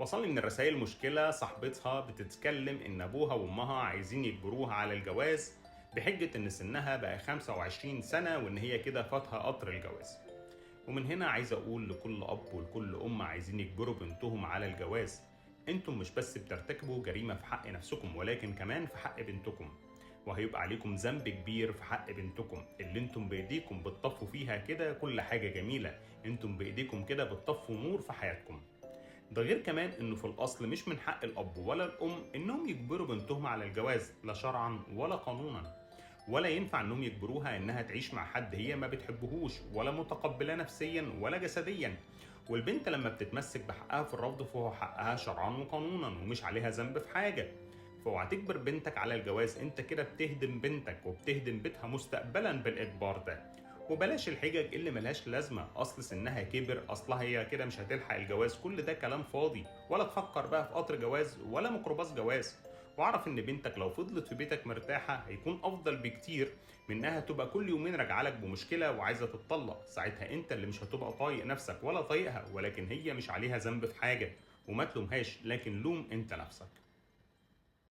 وصلني من الرسائل مشكلة صاحبتها بتتكلم إن أبوها وأمها عايزين يجبروها على الجواز بحجة إن سنها بقى 25 سنة وإن هي كده فاتها قطر الجواز. ومن هنا عايز أقول لكل أب ولكل أم عايزين يجبروا بنتهم على الجواز، أنتم مش بس بترتكبوا جريمة في حق نفسكم ولكن كمان في حق بنتكم، وهيبقى عليكم ذنب كبير في حق بنتكم اللي انتم بإيديكم بتطفوا فيها كده كل حاجة جميلة، انتم بإيديكم كده بتطفوا نور في حياتكم. ده غير كمان انه في الاصل مش من حق الاب ولا الام انهم يجبروا بنتهم على الجواز، لا شرعا ولا قانونا، ولا ينفع انهم يجبروها انها تعيش مع حد هي ما بتحبهوش ولا متقبلاه نفسيا ولا جسديا. والبنت لما بتتمسك بحقها في الرفض فهو حقها شرعا وقانونا ومش عليها ذنب في حاجة. فاوعى تجبر بنتك على الجواز، انت كده بتهدم بنتك وبتهدم بيتها مستقبلا بالاجبار ده. وبلاش الحجج اللي ملهاش لازمة، أصل سنها كبر، أصلها هي كده مش هتلحق الجواز، كل ده كلام فاضي. ولا تفكر بقى في قطر جواز ولا ميكروباص جواز. واعرف إن بنتك لو فضلت في بيتك مرتاحة هيكون أفضل بكتير من إنها تبقى كل يومين راجعة لك بمشكلة وعايزة تتطلق. ساعتها أنت اللي مش هتبقى طايق نفسك ولا طايقها، ولكن هي مش عليها ذنب في حاجة، وما تلومهاش لكن لوم أنت نفسك.